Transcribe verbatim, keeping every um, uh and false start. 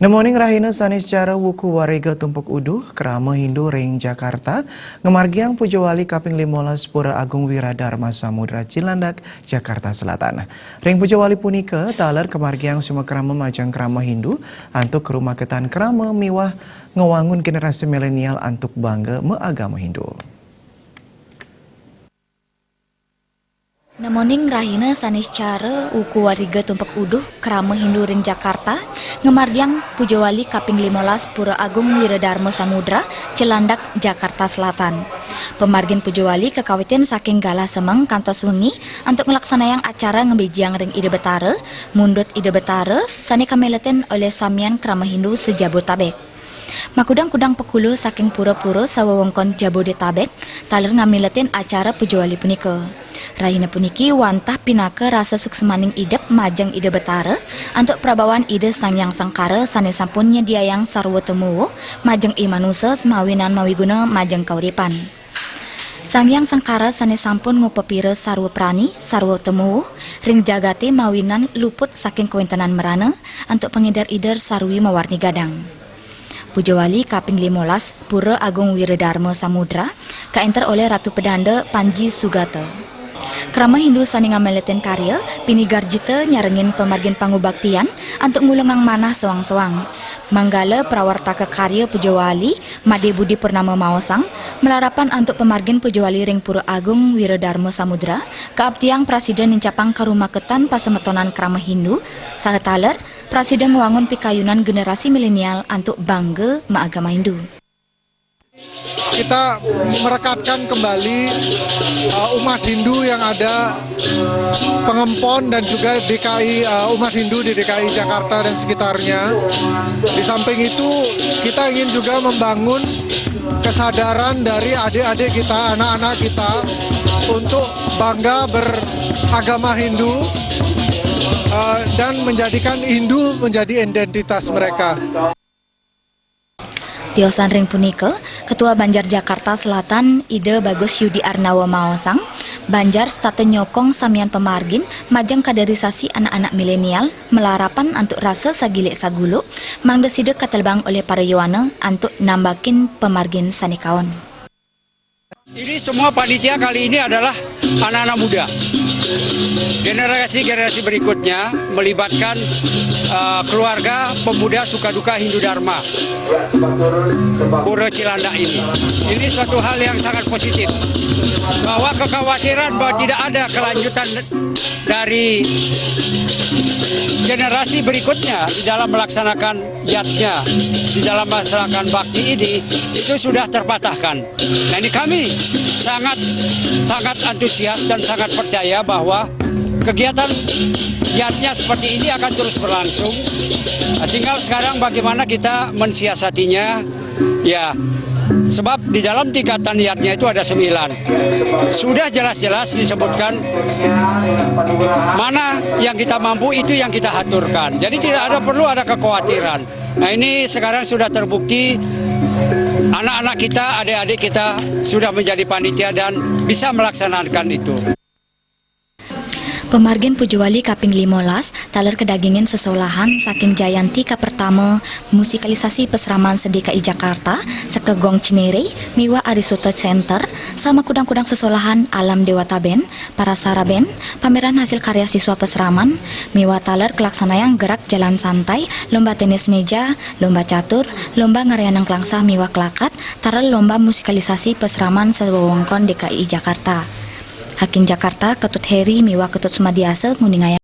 Moning rahina sanés cara wuku warga tumpuk uduh, krama Hindu ring Jakarta, ngamargiang Puja Wali kaping limolas Pura Agung Wiradharma Samudra Cilandak, Jakarta Selatan. Ring Puja Wali punika, taler kamargiang sumakrama majeng krama Hindu, antuk karumaketan krama miwah ngawangun generasi milenial antuk bangga maagama Hindu. Nemoning rahina sanés cara wuku warga tumpuk uduh krama Hindu ring Jakarta, ngamargiang Puja Wali kaping limolas Pura Agung Wiradharma Samudra, Cilandak, Jakarta Selatan. Pamargin Puja Wali kakawitin saking galah semeng kantos wengi antuk nglaksanayang acara ngabejiang ring Ida Betara, mundut Ida Betara, sané kamiletin olih samian krama Hindu se-Jabotabek. Makudang-kudang pakula saking pura-pura sawewengkon Jabodetabek taler ngamiletin acara Puja Wali punika. Rahina puniki wantah pinaka rasa suksmaning idep majeng Ida Betara antuk prabawan Ida Sang Hyang Sangkara sané sampun nyediayang sarwa tumuwuh majeng i manusa semawinan mawiguna majeng kauripan. Sang Hyang Sangkara sané sampun ngupapira sarwa prani, sarwa tumuwuh ring jagaté mawinan luput saking kawéntenan mrana antuk pangidar-idar sarwi mawarni gadang. Puja Wali kaping limolas Pura Agung Wiradharma Samudra kaénter olih Ratu Pedanda Panji Sugata. Krama Hindu sané ngamiletin karya pinih garjita nyarengin pamargin pangubaktian antuk ngulungang manah soang-soang. Manggala prawartaka karya Puja Wali Madé Budi Purnama maosang, malarapan antuk pamargin Puja Wali ring Pura Agung Wiradharma Samudra, kaaptiang prasida nincapang karumaketan pasemetonan krama Hindu, saha taler prasida ngwangun pikayunan generasi milenial antuk bangga maagama Hindu. Kita merekatkan kembali uh, umat Hindu yang ada Pengempon dan juga D K I, uh, umat Hindu di D K I Jakarta dan sekitarnya. Di samping itu, kita ingin juga membangun kesadaran dari adik-adik kita, anak-anak kita untuk bangga beragama Hindu uh, dan menjadikan Hindu menjadi identitas mereka. Tiosan ring punika, Ketua Banjar Jakarta Selatan, Ida Bagus Yudi Arnawa maosang, Banjar setata nyokong samian pamargin majeng kaderisasi anak-anak milenial malarapan antuk rasa sagilik saguluk, mangda sida katelebang olih para yowana antuk nambakin pamargin sané kaon. Ini semua panitia kali ini adalah anak-anak muda. Generasi-generasi berikutnya melibatkan uh, keluarga pemuda Sukaduka Hindu Dharma Pura Cilandak ini. Ini suatu hal yang sangat positif bahwa kekhawatiran bahwa tidak ada kelanjutan dari generasi berikutnya di dalam melaksanakan yadnya, di dalam melaksanakan bakti ini, itu sudah terpatahkan. Nah, ini kami sangat sangat antusias dan sangat percaya bahwa kegiatan yadnya seperti ini akan terus berlangsung. Nah, tinggal sekarang bagaimana kita mensiasatinya, ya. Sebab di dalam tingkatan yadnya itu ada sembilan. Sudah jelas-jelas disebutkan mana yang kita mampu, itu yang kita haturkan. Jadi tidak ada perlu ada kekhawatiran. Nah, ini sekarang sudah terbukti anak-anak kita, adik-adik kita sudah menjadi panitia dan bisa melaksanakan itu. Pamargin Puja Wali kaping limolas, taler kadagingin sesolahan saking Jayanti kapertama musikalisasi pasraman se-D K I Jakarta, sakagong Cinere, miwah Arisota Center, saha makudang-kudang sesolahan Alam Dewata Band, Parasara Band, pameran hasil karya siswa pasraman, miwah taler kalaksanayang gerak jalan santai, lomba tenis meja, lomba catur, lomba ngarianang klangsah miwah klakat, taler lomba musikalisasi pasraman sawewengkon D K I Jakarta. Haking Jakarta, Ketut Heri miwah Ketut Sumadiasa nguningayang.